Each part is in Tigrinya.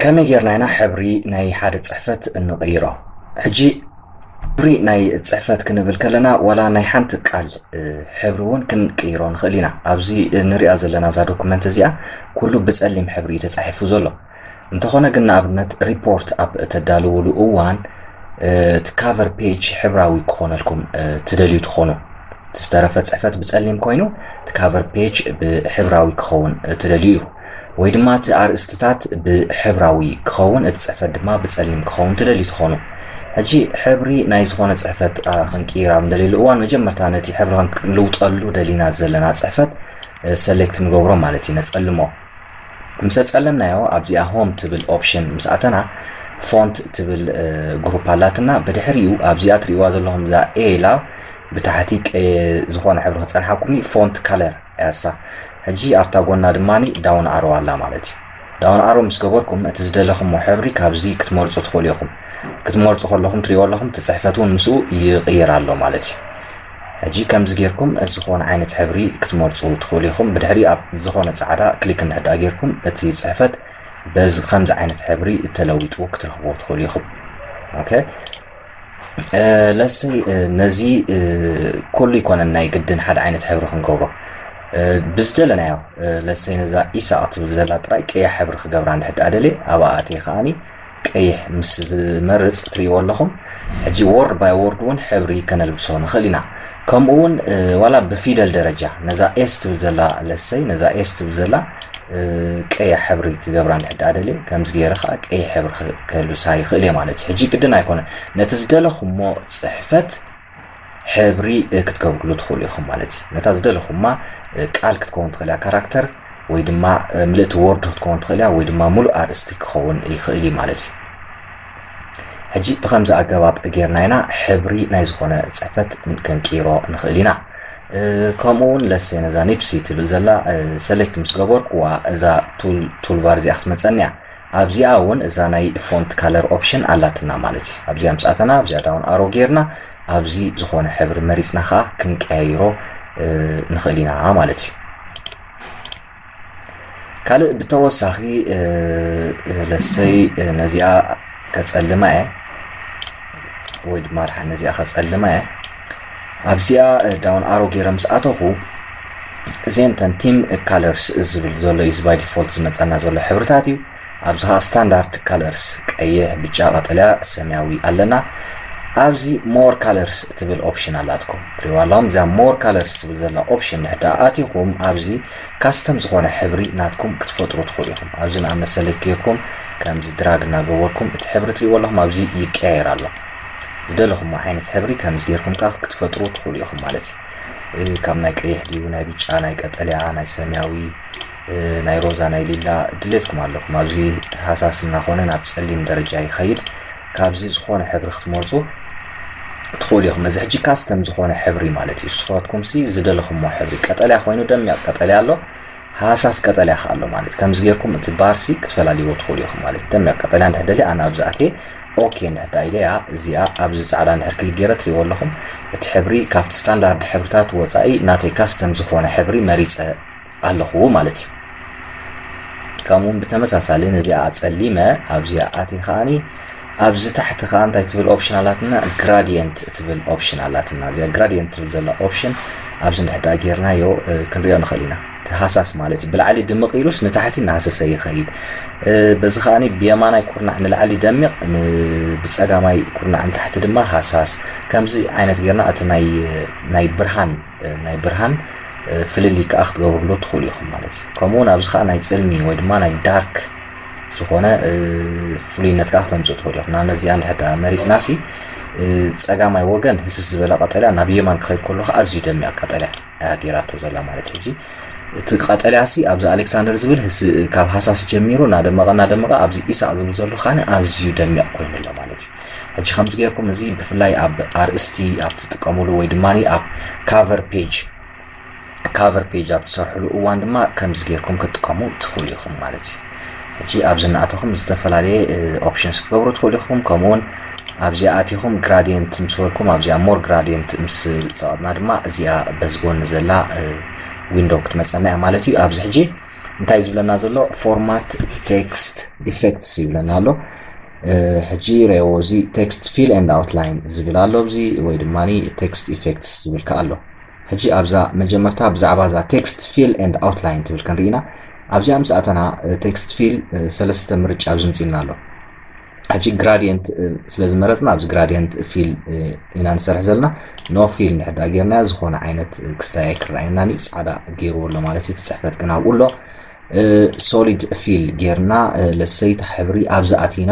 ከመይ ጌርና ኢና ሕብሪ ናይ ሓደ ጽሕፈት እንቕይሮ? ሕጂ ሕብሪ ናይ ጽሕፈት ክንብል ከለና ዋላ ናይ ሓንቲ ቃል ሕብሪ እውን ክንቅይሮ ንኽእል ኢና። ኣብዚ ንሪኣ ዘለና እዛ ዶኩመንት እዚኣ ኩሉ ብጸሊም ሕብሪ እዩ ተጻሒፉ ዘሎ። እንተኾነ ግን ንኣብነት ሪፖርት ኣብ እተዳልውሉ እዋን እቲ ካቨር ፔጅ ሕብራዊ ክኾነልኩም ትደልዩ ትኾኑ። እቲ ዝተረፈ ጽሕፈት ብጸሊም ኮይኑ እቲ ካቨር ፔጅ ብሕብራዊ ክኸውን ትደልዩ እዩ። ወይ ድማ እቲ ኣርእስትታት ብሕብራዊ ክኸውን እቲ ጽሕፈት ድማ ብጸሊም ክኸውን ትደልዩ ትኾኑ። ሕጂ ሕብሪ ናይ ዝኾነ ጽሕፈት ክንቅይር ኣብ ንደልየሉ እዋን መጀመርታ ነቲ ሕብሪ ክንልውጠሉ ደሊና ዘለና ጽሕፈት ሰሌክት ንገብሮ ማለት እዩ። ነጸልሞ ምስ ኣጸለምናዮ ኣብዚኣ ሆም ትብል ኦፕሽን ምስ ኣተና ፎንት ትብል ግሩፕ ኣላትና። ብድሕሪኡ ኣብዚኣ ትሪእዋ ዘለኹም እዛ ኤ ኢላ ብታሕቲ ቀየ ዝኾነ ሕብሪ ክጸንሓኩም እዩ። ፎንት ካለር ያሳ ሕጂ ኣብታ ጎና ድማ ዳውን ኣሮ ኣላ ማለት እዩ። ዳውን ኣሮ ምስ ገበርኩም እቲ ዝደለኹሞ ሕብሪ ካብዚ ክትመርጹ ትኽእሉ ኢኹም። ክትመርጹ ከለኹም ትሪእዎ ኣለኹም እቲ ጽሕፈት እውን ምስኡ ይቕየር ኣሎ ማለት እዩ። ሕጂ ከምዚ ጌርኩም ዝኾነ ዓይነት ሕብሪ ክትመርጹ ትኽእሉ ኢኹም። ብድሕሪ ኣብ ዝኾነ ጻዕዳ ክሊክ እንድሕዳ ጌርኩም እቲ ጽሕፈት በዚ ከምዚ ዓይነት ሕብሪ ተለዊጡ ክትረኽብዎ ትኽእሉ ኢኹም። ኦኬ ለሰይ ነዚ ኩሉ ይኮነን ናይ ግድን ሓደ ዓይነት ሕብሪ ክንገብሮ ብዝደለናዮ። ለሰይ ነዛ ኢሳቅ ትብል ዘላ ጥራይ ቀያ ሕብሪ ክገብራ እንድሕዳ ደልየ ኣብኣ ኣትየ ከዓኒ ቀይሕ ምስ ዝመርጽ ትሪእዎ ኣለኹም። ሕጂ ወርድ ባይ ወርድ እውን ሕብሪ ከነልብሶ ንኽእል ኢና። ከምኡ እውን ዋላ ብፊደል ደረጃ ነዛ ኤስ ትብል ዘላ ለሰይ ነዛ ኤስ ትብል ዘላ ቀያ ሕብሪ ክገብራ እንድሕዳ ደልየ ከምዚ ገይረ ከዓ ቀይሕ ሕብሪ ከልብሳ ይኽእል እየ ማለት እዩ። ሕጂ ግድን ኣይኮነ ነቲ ዝደለኹሞ ጽሕፈት ሕብሪ ክትገብርሉ ትኽእሉ ኢኹም ማለት እዩ። ነታ ዝደለኹማ ቃል ክትከውን ትኽእል እያ ካራክተር ወይ ድማ ምልእቲ ወርድ ክትከውን ትኽእል እያ ወይ ድማ ሙሉእ ኣርእስቲ ክኸውን ይኽእል እዩ ማለት እዩ። ሕጂ ብኸምዚ ኣገባብ ጌርና ኢና ሕብሪ ናይ ዝኾነ ጽሕፈት ክንቅይሮ ንኽእል ኢና። ከምኡ እውን ለሰ ነዛ ኒፕሲ ትብል ዘላ ሰሌክት ምስ ገበርኩዋ እዛ ቱልባር እዚኣ ክትመፀኒ እያ። ኣብዚኣ እውን እዛ ናይ ፎንት ካለር ኦፕሽን ኣላትና ማለት እዩ። ኣብዚኣ ምስ ኣተና ኣብዚኣ ዳውን ኣሮ ጌርና ኣብዚ ዝኾነ ሕብሪ መሪፅና ከዓ ክንቀያይሮ ንኽእል ኢና ማለት እዩ። ካልእ ብተወሳኺ ለሰይ ነዚኣ ከፀልማ እየ ወይ ድማ ድሓን ነዚኣ ከፀልማ እየ። ኣብዚኣ ዳውን ኣሮ ገይረ ምስ ኣተኹ እዚአን ተን ቲም ካለርስ ዝብል ዘሎ እዩ ባይ ዲፎልት ዝመፀና ዘሎ ሕብርታት እዩ። ኣብዚ ከዓ ስታንዳርድ ካለርስ ቀይሕ፣ ብጫ፣ ቀጠልያ፣ ሰማያዊ ኣለና። ኣብዚ ሞር ካለርስ ትብል ኦፕሽን ኣላትኩም ትሪዋ ኣለኹም። እዛ ሞር ካለርስ ትብል ዘላ ኦፕሽን ድሕዳ ኣቲኹም ኣብዚ ካስተም ዝኾነ ሕብሪ ናትኩም ክትፈጥሩ ትኽእሉ ኢኹም። ኣብዚ ንኣብነት ሰሌክት ጌርኩም ከምዚ ድራግ እናገበርኩም እቲ ሕብሪ ትሪእዎ ኣለኹም ኣብዚ ይቀያየር ኣሎ። ዝደለኹሞ ዓይነት ሕብሪ ከምዚ ጌርኩም ከዓ ክትፈጥሩ ትኽእሉ ኢኹም ማለት እዩ። ካብ ናይ ቀይሕ ድዩ ናይ ብጫ ናይ ቀጠልያ ናይ ሰማያዊ ናይ ሮዛ ናይ ሊላ ድሌትኩም ኣለኩም። ኣብዚ ሃሳስ እናኾነ ናብ ጸሊም ደረጃ ይኸይድ። ካብዚ ዝኾነ ሕብሪ ክትመርጹ ትኽእሉ ኢኹም። እዚ ሕጂ ካስተም ዝኾነ ሕብሪ ማለት እዩ። ንስኻትኩም ሲ ዝደለኹሞ ሕብሪ ቀጠልያ ኮይኑ ደሚቕ ቀጠልያ ኣሎ፣ ሃሳስ ቀጠልያ ከ ኣሎ ማለት ከምዚ ጌርኩም እቲ ባርሲ ክትፈላልይዎ ትኽእሉ ኢኹም ማለት እዩ። ደሚቕ ቀጠልያ እንድሕር ደልየ ኣነ ኣብዚ ኣትየ ኦኬ እንድሕር ዳ ኢለያ እዚኣ ኣብዚ ጻዕዳ እንድሕር ክሊክ ገይረ ትሪእዎ ኣለኹም እቲ ሕብሪ ካብቲ ስታንዳርድ ሕብርታት ወጻኢ ናተይ ካስተም ዝኾነ ሕብሪ መሪጸ ኣለኹ ማለት እዩ። ከምኡ እውን ብተመሳሳሊ ነዚኣ ኣጸሊመ ኣብዚኣ ኣትየ ከዓኒ ኣብዚ ታሕቲ ከዓ እንታይ ትብል ኦፕሽን ኣላትና? ግራዲየንት ትብል ኦፕሽን ኣላትና። እዚኣ ግራዲየንት ትብል ዘላ ኦፕሽን ኣብዚ እንድሕር ደኣ ጌርናዮ ክንሪኦ ንኽእል ኢና። እቲ ሃሳስ ማለት እዩ። ብላዕሊ ድምቕ ኢሉስ ንታሕቲ እናሃሰሰ ይኸይድ። በዚ ከዓኒ ብየማናይ ኩርናዕ ንላዕሊ ደሚቕ፣ ብጸጋማይ ኩርናዕ ንታሕቲ ድማ ሃሳስ። ከምዚ ዓይነት ጌርና እቲ ናይ ብርሃን ናይ ብርሃን ፍልልይ ከዓ ክትገብርሉ ትኽእሉ ኢኹም ማለት እዩ። ከምኡውን ኣብዚ ከዓ ናይ ጽልሚ ወይ ድማ ናይ ዳርክ ዝኾነ ፍሉይነት ከዓ ክተምፅኡ ትኽእሉ ኢኹም። ንኣብነት እዚኣ እንድሕር ደኣ መሪፅናሲ ፀጋማይ ወገን ህስስ ዝበለ ቀጠልያ ናብ የማን ክኸይድ ከሎ ከዓ ኣዝዩ ደሚቕ ቀጠልያ እያ ገይራቶ ዘላ ማለት እዩ። ሕጂ እቲ ቀጠልያ ሲ ኣብዚ ኣሌክሳንደር ዝብል ካብ ሃሳስ ጀሚሩ እናደመቐ እናደመቐ ኣብዚ ኢሳቕ ዝብል ዘሎ ከዓ ኣዝዩ ደሚቕ ኮይኑ ኣሎ ማለት እዩ። ሕጂ ከምዚ ገይርኩም እዚ ብፍላይ ኣብ ኣርእስቲ ኣብ ትጥቀሙሉ ወይ ድማ ኣብ ካቨር ፔጅ ካቨር ፔጅ ኣብ ትሰርሕሉ እዋን ድማ ከምዚ ጌርኩም ክትጥቀሙ ትኽእሉ ኢኹም ማለት እዩ። ሕጂ ኣብዚ እናኣተኹም ዝተፈላለየ ኦፕሽንስ ክትገብሩ ትኽእሉ ኢኹም። ከምኡውን ኣብዚኣ ኣቲኹም ግራዲየንት ምስ በልኩም ኣብዚኣ ሞር ግራዲየንት ምስ ጸቐጥና ድማ እዚኣ በዚ ጎኒ ዘላ ዊንዶው ክትመጸና እያ ማለት እዩ። ኣብዚ ሕጂ እንታይ ዝብለና ዘሎ? Format text effects ይብለና ኣሎ። ሕጂ ረእዎ፣ እዚ text fill and outline ዝብል ኣሎ ኣብዚ፣ ወይ ድማ text effects ዝብል ከኣ ኣሎ። ሕጂ ኣብዛ መጀመርታ ብዛዕባ እዛ text fill and outline ትብል ክንርኢና። ኣብዚኣ ምስ ኣተና text fill ሰለስተ ምርጫ ኣብዚ ምጽና ኣሎ። ሕጂ gradient ስለ ዝመረጽና ኣብዚ gradient fill ኢና ንሰርሕ ዘለና። No fill እንድሕር ጌርና ዝኾነ ዓይነት ክስታይ ኣይክረኣየናን እዩ፣ ጻዕዳ ገይርዎ ኣሎ ማለት እዩ። እቲ ጽሕፈት ግን ኣብኡ ኣሎ። Solid fill ጌርና ለሰይታ ሕብሪ ኣብዚ ኣቲና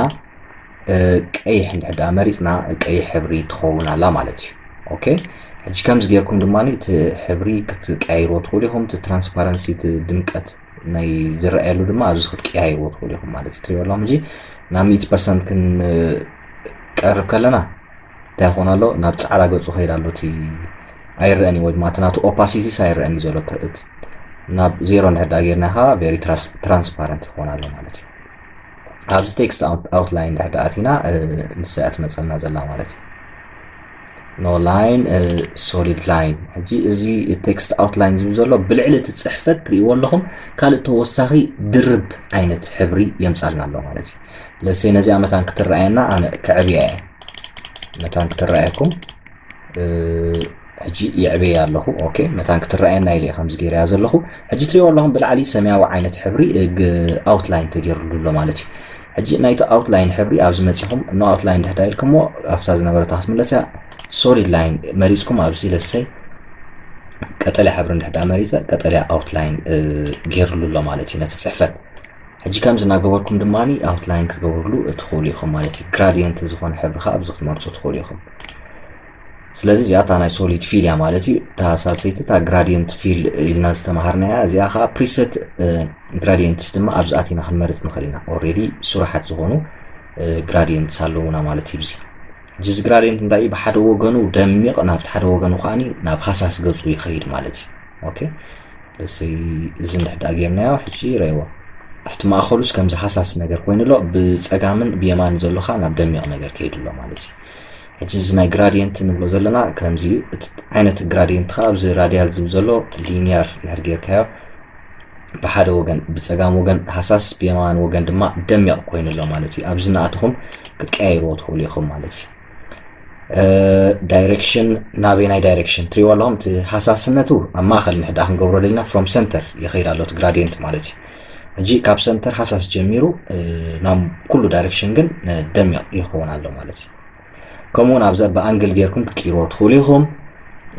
ቀይሕ እንድሕር ደኣ መሪጽና ቀይሕ ሕብሪ ትኸውን ኣላ ማለት እዩ። ኦኬ፣ ሕጂ ከምዚ ጌርኩም ድማ እቲ ሕብሪ ክትቀያይርዎ ትኽእሉ ኢኹም። እቲ transparency፣ እቲ ድምቀት ናይ ዝረኣየሉ ድማ ኣብዚ ክትቀያይርዎ ትኽእሉ ኢኹም ማለት እዩ። ትሪእዎ ኣለኹም፣ እዚ ናብ ሚእቲ ፐርሰንት ክንቀርብ ከለና እንታይ ይኾን ኣሎ? ናብ ጻዕዳ ገጹ ከይድ ኣሎ። እቲ ኣይረኣን እዩ፣ ወይ ድማ እቲ ናቱ opacity ኣይረኣን እዩ ዘሎ። ናብ ዜሮ እንድሕር ደኣ ጌርና ከዓ very transparent ይኾን ኣሎ ማለት እዩ። ኣብዚ text outline እንድሕር ደኣ ኣቲና ንሳ እያ ትመጸና ዘላ ማለት እዩ። No line፣ solid line። ሕጂ እዚ text outline ዝብል ዘሎ ብልዕሊ እቲ ጽሕፈት ትሪእዎ ኣለኹም ካልእ ተወሳኺ ድርብ ዓይነት ሕብሪ የምጻልና ኣሎ ማለት እዩ። ለሰይ ነዚኣ መታን ክትረኣየና ኣነ ከዕብያ እየ። መታን ክትረኣየኩም ሕጂ የዕበያ ኣለኹ። ኦኬ፣ መታን ክትረኣየና ኢለ ከምዚ ገይረያ ዘለኹ። ሕጂ ትሪእዎ ኣለኹም ብላዕሊ ሰማያዊ ዓይነት ሕብሪ outline ተገይርሉ ኣሎ ማለት እዩ። ሕጂ ናይቲ outline ሕብሪ ኣብዚ መጺኹም no outline ድሕዳ ኢልኩሞ ኣብታ ዝነበረታ ክትምለስ እያ። Solid line መሪጽኩም ኣብዚ ለሰይ ቀጠልያ ሕብሪ እንድሕዳ መሪጸ ቀጠልያ outline ገይርሉ ኣሎ ማለት እዩ ነቲ ጽሕፈት። ሕጂ ከምዚ እናገበርኩም ድማ outline ክትገብርሉ ትኽእሉ ኢኹም ማለት እዩ። Gradient ዝኾነ ሕብሪ ከዓ ኣብዚ ክትመርጹ ትኽእሉ ኢኹም። ስለዚ እዚኣ እታ ናይ solid fill እያ ማለት እዩ። እታ ሳልሰይቲ እታ gradient fill ኢልና ዝተማሃርናያ፣ እዚኣ ከዓ preset gradients ድማ ኣብዚ ኣቲና ክንመርጽ ንኽእል ኢና። Already ስሩሓት ዝኾኑ gradients ኣለዉና ማለት እዩ። እዚ gradient እንታይ እዩ? ብሓደ ወገኑ ደሚቕ፣ ናብቲ ሓደ ወገኑ ከዓኒ ናብ ሃሳስ ገጹ ይኸይድ ማለት እዩ። ኦኬ፣ ለሰይ እዚ እንድሕር ደኣ ጌርናዮ ሕጂ ረእይዎ። ኣብቲ ማእኸሉስ ከምዚ ሃሳስ ነገር ኮይኑ ኣሎ፣ ብጸጋምን ብየማን ዘሎ ከዓ ናብ ደሚቕ ነገር ከይዱ ኣሎ ማለት እዩ። ሕጂ እዚ ናይ gradient ንብሎ ዘለና ከምዚ እዩ። እቲ ዓይነት gradient ከዓ ኣብዚ radial ዝብል ዘሎ linear እንድሕር ጌርካዮ ብሓደ ወገን ብጸጋም ወገን ሃሳስ ብየማን ወገን ድማ ደሚቕ ኮይኑ ኣሎ ማለት እዩ። ኣብዚ እናኣተኹም ክትቀያይርዎ ትኽእሉ ኢኹም ማለት እዩ። Direction ናበይ ናይ direction ትሪእዎ ኣለኹም። እቲ ሃሳስነቱ ኣብ ማእኸል እንድሕር ደኣ ክንገብሮ ደሊና from center ይኸይድ ኣሎ እቲ gradient ማለት እዩ። ሕጂ ካብ center ሃሳስ ጀሚሩ ናብ ኩሉ direction ግን ደሚቕ ይኸውን ኣሎ ማለት እዩ። ከምኡውን ኣብዚ ብ angle ጌርኩም ክትቅይርዎ ትኽእሉ ኢኹም።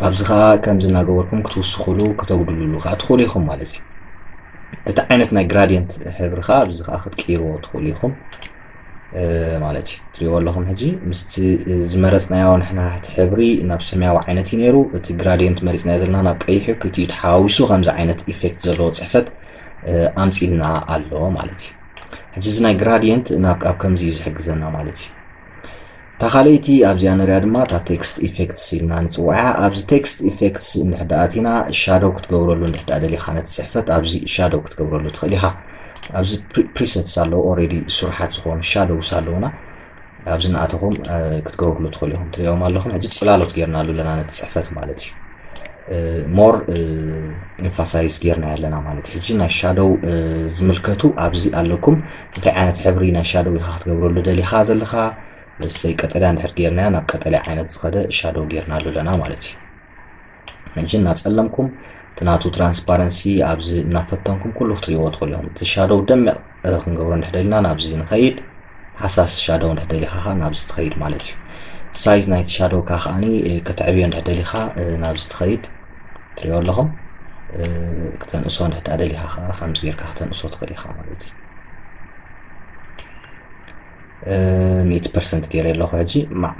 ኣብዚ ከዓ ከምዚ እናገበርኩም ክትውስኹሉ ከተጉድልሉ ከዓ ትኽእሉ ኢኹም ማለት እዩ። እቲ ዓይነት ናይ gradient ሕብሪ ከዓ ኣብዚ ከዓ ክትቅይርዎ ትኽእሉ ኢኹም ማለት እዩ። ትሪእዎ ኣለኹም ሕጂ ምስቲ ዝመረጽናዮ ንሕና እቲ ሕብሪ ናብ ሰማያዊ ዓይነት እዩ ነይሩ፣ እቲ gradient መሪጽናዮ ዘለና ናብ ቀይሕ እዩ። ክልቲኡ ተሓዋዊሱ ከምዚ ዓይነት effect ዘለዎ ጽሕፈት ኣምጺልና ኣሎ ማለት እዩ። ሕጂ እዚ ናይ gradient ናብ ኣብ ከምዚ እዩ ዝሕግዘና ማለት እዩ። እታ ካልኣይቲ ኣብዚኣ ንሪኣ ድማ እታ text effects ኢልና ንጽውዓ። ኣብዚ text effects እንድሕር ደኣ ኣቲና shadow ክትገብረሉ እንድሕር ደኣ ደሊኻ ነቲ ጽሕፈት ኣብዚ shadow ክትገብረሉ ትኽእል ኢኻ። ኣብዚ presets ኣለዉ፣ already ስሩሓት ዝኾኑ shadows ኣለዉና። ኣብዚ እናኣተኹም ክትገብርሉ ትኽእሉ ኢኹም። ትሪኦም ኣለኹም ሕጂ ጽላሎት ጌርናሉ ኣለና ነቲ ጽሕፈት ማለት እዩ። More emphasize ጌርናዮ ኣለና ማለት እዩ። ሕጂ ናይ shadow ዝምልከቱ ኣብዚ ኣለኩም። እንታይ ዓይነት ሕብሪ ናይ shadow ኢኻ ክትገብረሉ ደሊኻ ዘለኻ? ለሰይ ቀጠልያ እንድሕር ጌርናዮ ናብ ቀጠልያ ዓይነት ዝኸደ shadow ጌርናሉ ኣለና ማለት እዩ። ሕጂ እናጸለምኩም እቲ ናቱ transparency ኣብዚ እናፈተንኩም ኩሉ ክትሪእዎ ትኽእሉ ኢኹም። እቲ shadow ደሚቕ ክንገብሮ እንድሕር ደሊና ናብዚ ንኸይድ፣ ሃሳስ shadow እንድሕር ደሊኻ ከዓ ናብዚ ትኸይድ ማለት እዩ። Size ናይቲ shadow ካ ከዓኒ ከተዕብዮ እንድሕር ደሊኻ ናብዚ ትኸይድ። ትሪእዎ ኣለኹም። ክተንእሶ እንድሕር ደኣ ደሊኻ ከዓ ከምዚ ጌርካ ክተንእሶ ትኽእል ኢኻ ማለት እዩ። ሚእቲ ፐርሰንት ገይረ ኣለኹ። ሕጂ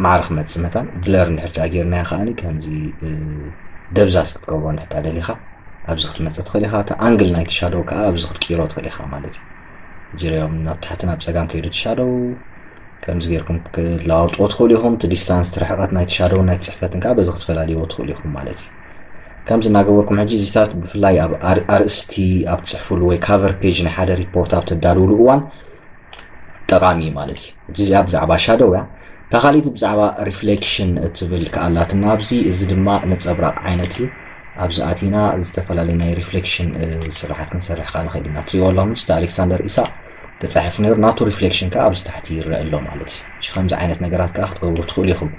ማዕረ ክመጽእ መታን blur እንድሕር ደኣ ጌርናዮ ከዓኒ ከምዚ ደብዛዝ ክትገብሮ እንድሕር ደኣ ደሊኻ ኣብዚ ክትመጽእ ትኽእል ኢኻ። እቲ angle ናይቲ shadow ከዓ ኣብዚ ክትቅይሮ ትኽእል ኢኻ ማለት እዩ። ጅርዮም ናብ ታሕቲ ናብ ጸጋም ከይዱ እቲ shadow ከምዚ ጌርኩም ክለዋውጥዎ ትኽእሉ ኢኹም። እቲ distance፣ እቲ ርሕቐት ናይቲ shadow ናይቲ ጽሕፈትን ከዓ በዚ ክትፈላልይዎ ትኽእሉ ኢኹም ማለት እዩ። ከምዚ እናገበርኩም ሕጂ እዚታት ብፍላይ ኣብ ኣርእስቲ ኣብ ትጽሕፍሉ ወይ cover page ናይ ሓደ report ኣብ ተዳልውሉ እዋን ጠቓሚ እዩ ማለት እዩ። ሕጂ እዚኣ ብዛዕባ shadow እያ። እታ ካልኣይቲ ብዛዕባ reflection እትብል ከኣ ኣላትና ኣብዚ። እዚ ድማ ነጸብራቕ ዓይነት እዩ። ኣብዚ ኣቲና ዝተፈላለዩ ናይ reflection ስራሓት ክንሰርሕ ከዓ ንኽእል ኢና። ትሪእዎ ኣለኹም፣ እቲ ኣሌክሳንደር ኢሳቅ ተጻሒፉ ነይሩ፣ ናቱ reflection ከዓ ኣብዚ ታሕቲ ይረአ ኣሎ ማለት እዩ። እሺ፣ ከምዚ ዓይነት ነገራት ከዓ ክትገብሩ ትኽእሉ ኢኹም።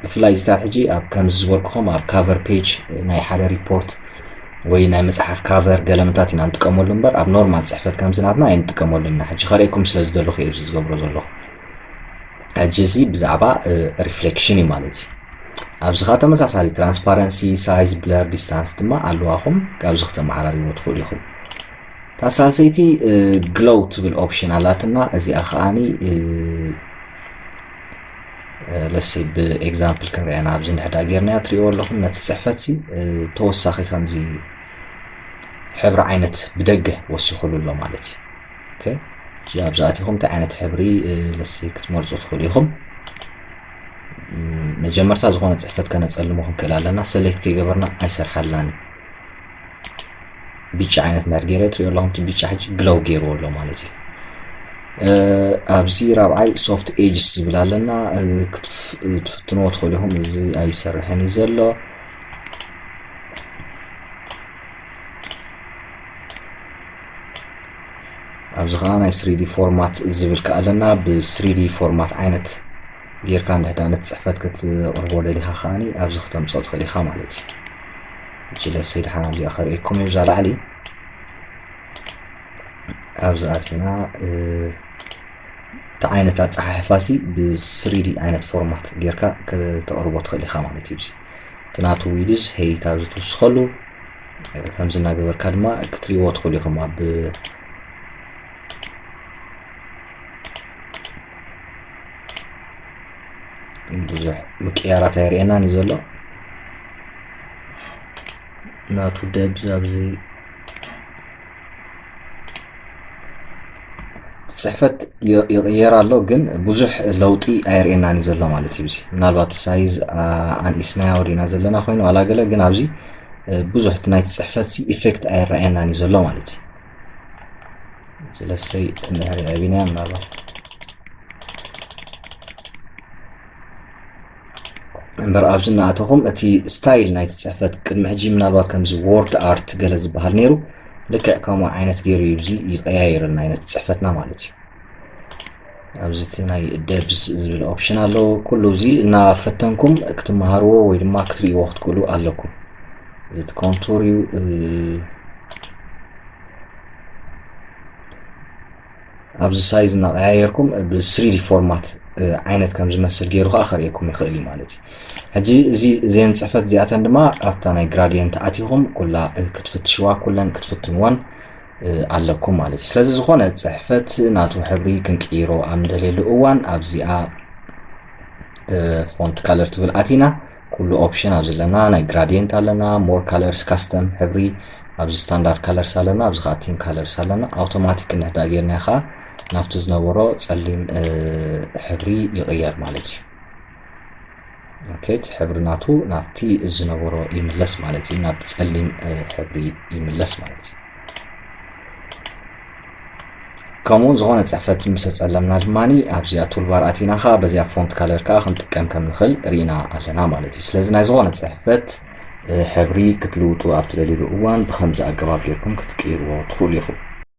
ብፍላይ እዚታት ሕጂ ኣብ ከምዚ ዝበልኩኹም ኣብ cover page ናይ ሓደ report ወይ ናይ መጽሓፍ cover ገለመታት ኢና ንጥቀመሉ እምበር ኣብ ኖርማል ጽሕፈት ከምዚ ናትና ኣይንጥቀመሉ ኢና። ሕጂ ከርእየኩም ስለ ዝደለኹ እየ እዚ ዝገብሮ ዘለኹ። ሕጂ እዚ ብዛዕባ reflection እዩ ማለት እዩ። ኣብዚ ከዓ ተመሳሳሊ transparency፣ size፣ blur፣ distance ድማ ኣለዋኹም። ካብዚ ክተመዓራርይዎ ትኽእሉ ኢኹም። እታ ሳልሰይቲ glow ትብል option ኣላትና። እዚኣ ከዓኒ ለሰይ ብ example ክንሪኣና ኣብዚ እንድሕዳ ጌርናያ ትሪእዎ ኣለኹም። ነቲ ጽሕፈት ሲ ተወሳኺ ከምዚ ሕብሪ ዓይነት ብደገ ወሲኹሉ ኣሎ ማለት እዩ። ኦኬ፣ ኣብዚ ኣቲኹም እንታይ ዓይነት ሕብሪ ለሰይ ክትመርጹ ትኽእሉ ኢኹም። መጀመርታ ዝኾነ ጽሕፈት ከነጸልሞ ክንክእል ኣለና። ሰሌክት ከይገበርና ኣይሰርሓልናን። ቢጫ ዓይነት እንዳር ገይረ ትሪኦ ኣለኹም፣ እቲ ቢጫ ሕጂ glow ገይርዎ ኣሎ ማለት እዩ። ኣብዚ ራብዓይ soft edges ዝብል ኣለና። ክትፍትንዎ ትኽእሉ ኢኹም። እዚ ኣይሰርሕን እዩ ዘሎ። ኣብዚ ከዓ ናይ three D format ዝብል ከዓ ኣለና። ብ three D format ዓይነት ጌርካ እንድሕዳ ነቲ ጽሕፈት ክትቕርቦ ደሊኻ ከዓኒ ኣብዚ ክተምጽኦ ትኽእል ኢኻ ማለት እዩ። እቺ ለሰይ ድሓን ኣብዚኣ ከርእየኩም እዩ። እዛ ላዕሊ ኣብዚ ኣቲና እቲ ዓይነት ኣጸሓሕፋ ሲ ብ three D ዓይነት format ጌርካ ከተቕርቦ ትኽእል ኢኻ ማለት እዩ። እዚ እቲ ናቱ width height ኣብዚ ትውስኸሉ ከምዚ እናገበርካ ድማ ክትሪእዎ ትኽእሉ ኢኹም። ኣብ ብዙሕ ምቅያራት ኣየርእየናን እዩ ዘሎ። ናቱ depth ኣብዚ ጽሕፈት ይቕየር ኣሎ፣ ግን ብዙሕ ለውጢ ኣየርእየናን እዩ ዘሎ ማለት እዩ። እዚ ምናልባት size ኣንኢስናያ ወዲና ዘለና ኮይኑ ዋላ ገለ፣ ግን ኣብዚ ብዙሕ ናይቲ ጽሕፈት ሲ effect ኣየረኣየናን እዩ ዘሎ ማለት እዩ። ስለሰይ እንድሕሪ ኣቢና ምናልባት እምበር ኣብዚ እናኣተኹም እቲ style ናይቲ ጽሕፈት ቅድሚ ሕጂ ምናልባት ከምዚ word art ገለ ዝበሃል ነይሩ፣ ልክዕ ከምኡ ዓይነት ገይሩ እዩ እዚ ይቀያየረልና ነቲ ጽሕፈትና ማለት እዩ። ኣብዚ እቲ ናይ depth ዝብል option ኣሎ። ኩሉ እዚ እናፈተንኩም ክትመሃርዎ ወይ ድማ ክትርእይዎ ክትክእሉ ኣለኩም። እዚ እቲ contour እዩ። ኣብዚ size እናቀያየርኩም ብ three D format ዓይነት ከም ዝመስል ገይሩ ከዓ ከርእየኩም ይኽእል እዩ ማለት እዩ። ሕጂ እዚ እዘን ጽሕፈት እዚኣተን ድማ ኣብታ ናይ gradient ኣቲኹም ኩላ ክትፍትሽዋ ኩለን ክትፍትንወን ኣለኩም ማለት እዩ። ስለዚ ዝኾነ ጽሕፈት ናቱ ሕብሪ ክንቅይሮ ኣብ ንደልየሉ እዋን ኣብዚኣ font color ትብል ኣቲና ኩሉ option ኣብዚ ኣለና። ናይ gradient ኣለና፣ more colors፣ custom ሕብሪ፣ ኣብዚ standard colors ኣለና፣ ኣብዚ ከዓ theme colors ኣለና። Automatic እንድሕዳ ጌርና ከዓ ናብቲ ዝነበሮ ጸሊም ሕብሪ ይቕየር ማለት እዩ። ኦኬ፣ እቲ ሕብሪ ናቱ ናብቲ ዝነበሮ ይምለስ ማለት እዩ፣ ናብ ጸሊም ሕብሪ ይምለስ ማለት እዩ። ከምኡውን ዝኾነ ጽሕፈት ምስ ተጸለምና ድማ ኣብዚኣ toolbar ኣቲና ከዓ በዚኣ font color ከዓ ክንጥቀም ከም ንኽእል ርኢና ኣለና ማለት እዩ። ስለዚ ናይ ዝኾነ ጽሕፈት ሕብሪ ክትልውጡ ኣብ ትደልዩሉ እዋን ብኸምዚ ኣገባብ ጌርኩም ክትቅይርዎ ትኽእሉ ኢኹም።